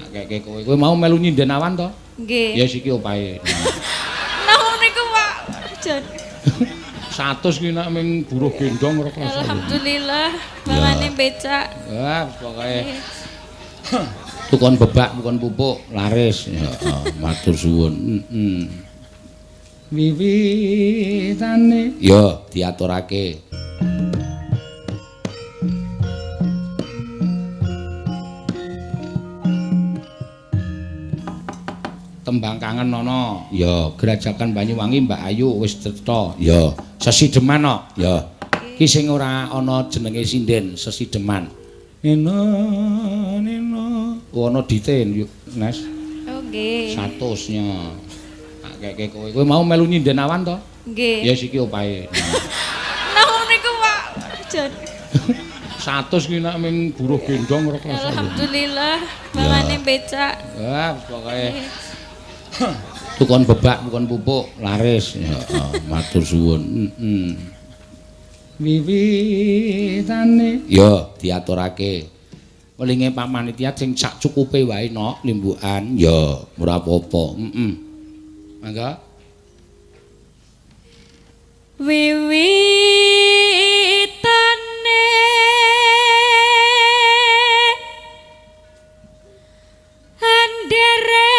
Tak keke kowe. Kowe mau melu nyinden awan to? Nggih. Ya siki opahe. Napa niku, Pak? Jan. 100 ki nek ming buruh gendong ora kerasa. Alhamdulillah, mangane becak. Wah, pokoke tukon bebak, tukon pupuk, laris. Heeh, matur suwun. Heeh. Wiwitane ya diaturake. Tembang kangen ana. Ya, Grajagan Banyuwangi Mbak Ayu wis cetha. Ya, sesideman kok. Ya. Ki sing ora ana jenenge sinden, sesideman. Nena nena. Oh, ana dite, Nes. Oh, nggih. 100 nya. Tak keke kowe. Kowe mau melu nyinden awan to? Nggih. Ya siki opahe. Napa niku, Pak? Jan. 100 ki nek ming buruh gendong ora kerasa. Alhamdulillah, mangane becak. Wah, pokoke tukon bebak, tukon pupuk, laris. Heeh, matur suwun. Heeh. Wiwitane ya diaturake. Welinge Pak Panitia sing sak cukupe wae nok limbukan. Ya, ora apa-apa. Heeh. Mangga. Wiwitane andere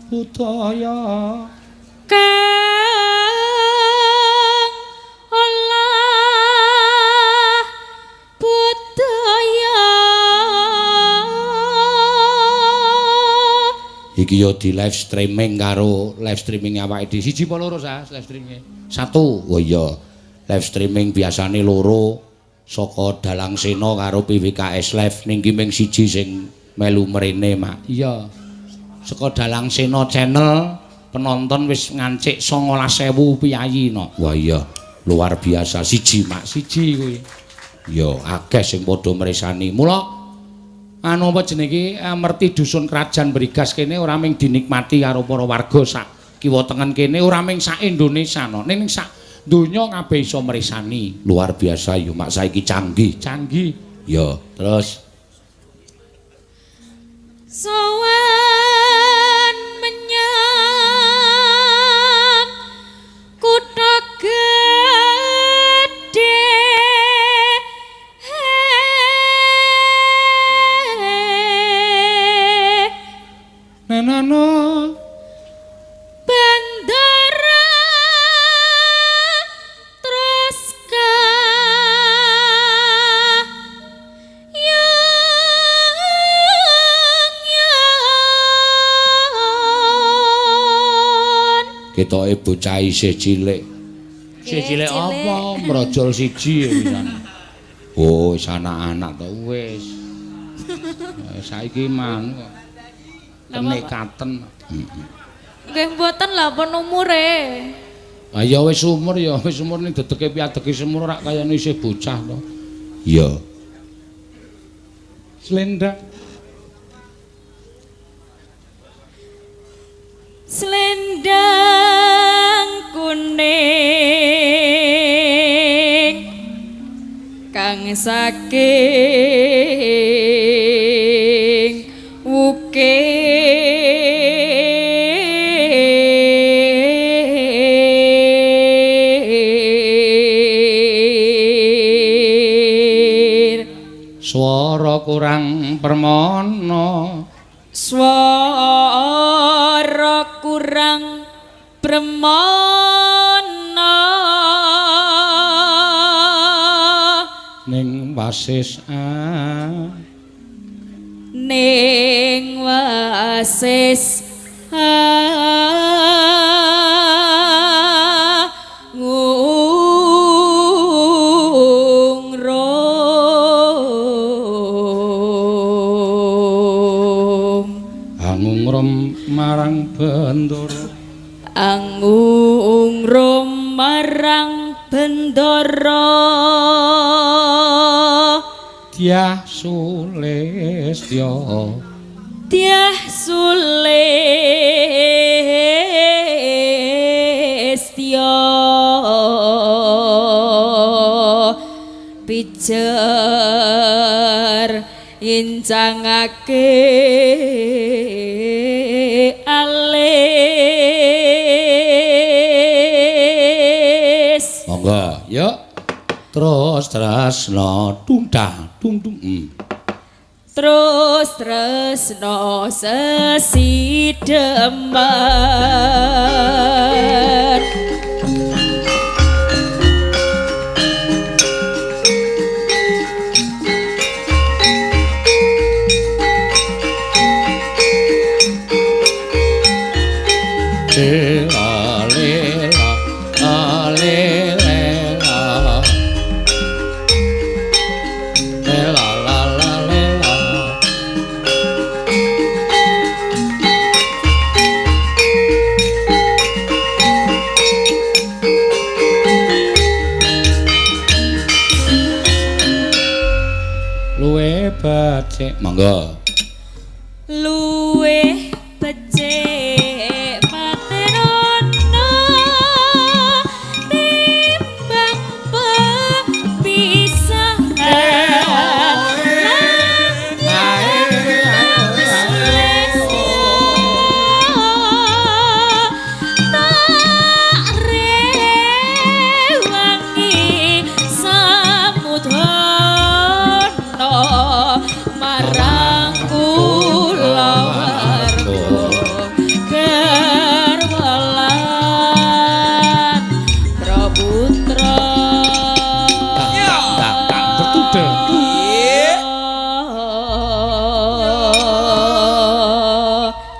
budaya kang olah budaya iki yo di live streaming karo live streaming awake dhewe siji apa loro sah live streaming satu. Oh iya, live streaming biasane loro saka Dalang Sena karo PWKS Live ning ki ming siji sing melu mrene mak. Iya, saka Dalang Sena channel penonton wis ngancik 19.000 piyayi no. Wah iya, luar biasa. Siji mak, siji kuwi. Ya akeh sing padha mresani. Mula anu apa jenenge iki merti dusun Krajan Brigas kene ora mung dinikmati karo para warga sak kiwa tengen kene, ora mung sak Indonesia no, ning sak donya kabeh iso mresani. Luar biasa ya mak, saiki canggih, canggih. Ya, terus sowan menyang kutha gedhe nenano bandara terus ketoke bocah isih cilik. Isih cilik apa? Mrojol siji ya wisan. Oh, wis anak-anak to wis. Saiki man kok kenekaten. Nggih mboten lha pun umure. Ah ya wis umur ya, wis umur ning dedeke piadeke semur rak kayane isih bocah to. Iya. Slendang. Slendang kuning kang saking wukir swara kurang permana, swara kurang premana ning wasis ning wasis ngungrum marang marang Bendoro. Angungrum marang Bendoro. Dyah Sulistya. Dyah Sulistya pijer incangake alis. Monggo, yuk. Terus tresna tungtah tung tung. Terus tresna sesideman. Lela lela ale lela. Lela la la lela. Luwe becik, monggo. Luwe becik patrona timbang pepisahan. Tak rewangi samudana marang kulawarga garwalan praputra.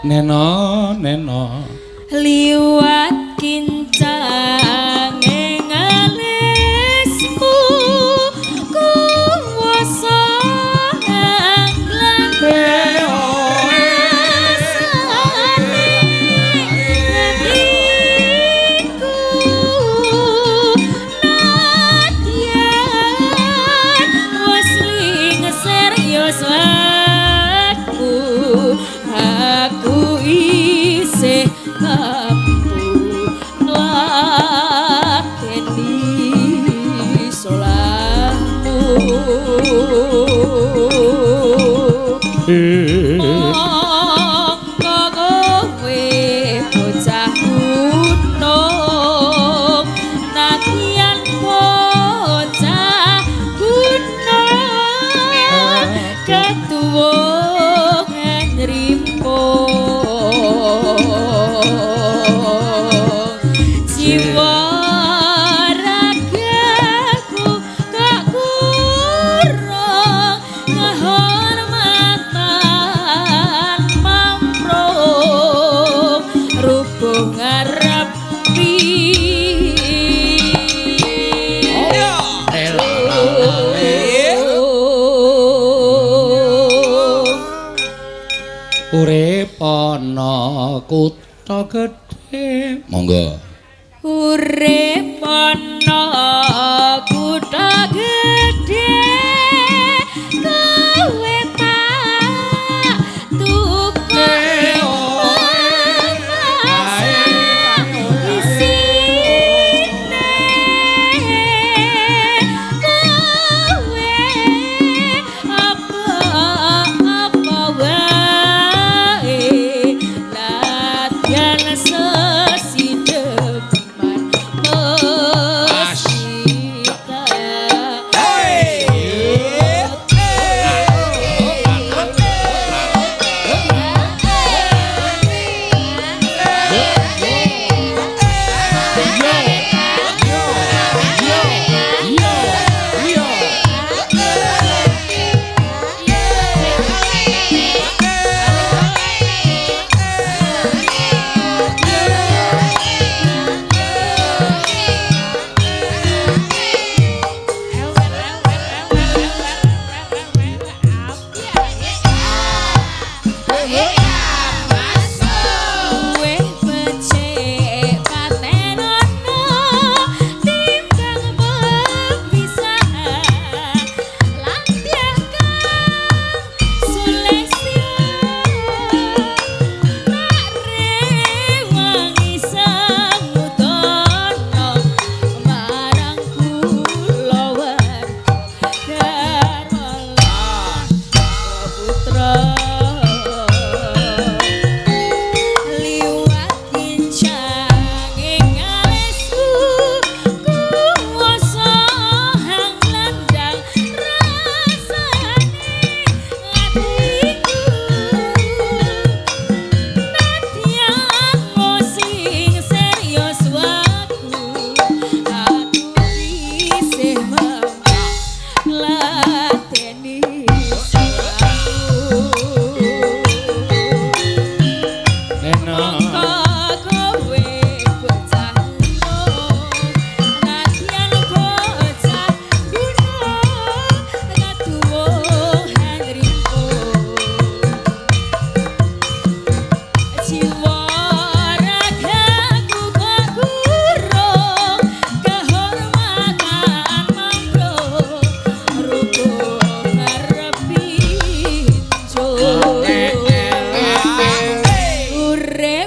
Neno neno liwat kincange ngalismu kuwasa anglang rasane atiku nadyan wis serius aku aku isih mampu ngladeni salahmu. Mongko kowe bocah gunung nadyan bocah gunung ketuwa nrimo jiwa ragaku kak kurang kehormatan mamprung rubuh ngarepi. Urip ana kutha gedhe. Monggo. Urip ana kutha gedhe kowe tak tukoke isine kowe apa-apa wae latihan sesideman mesti tak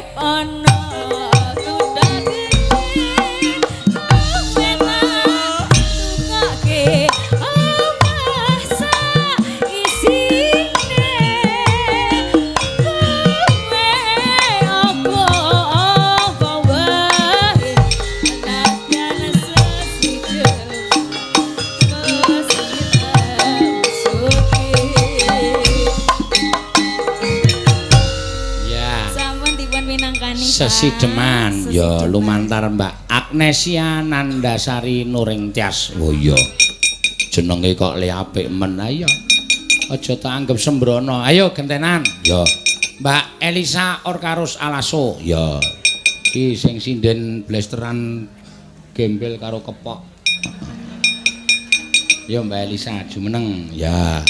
Urip ana kutha gedhe kowe tak tukoke omah sak isine kowe apa-apa wae nadyan sesidhem sesidhem sugih. Ya. Sampun dipun pinangkani, Pak. Sesideman ya Sesideman. Lumantar Mbak Agnesia Nandasari Nuringtyas. Oh iya. Jenenge kok le apik men ayo. Aja tak anggap sembrono. Ayo gentenan. Ya. Mbak Elisa Orkarus Alaso. Ya. Iki sing sinden blesteran gembel karo kepok. Ya Mbak Elisa jumeneng. Ya.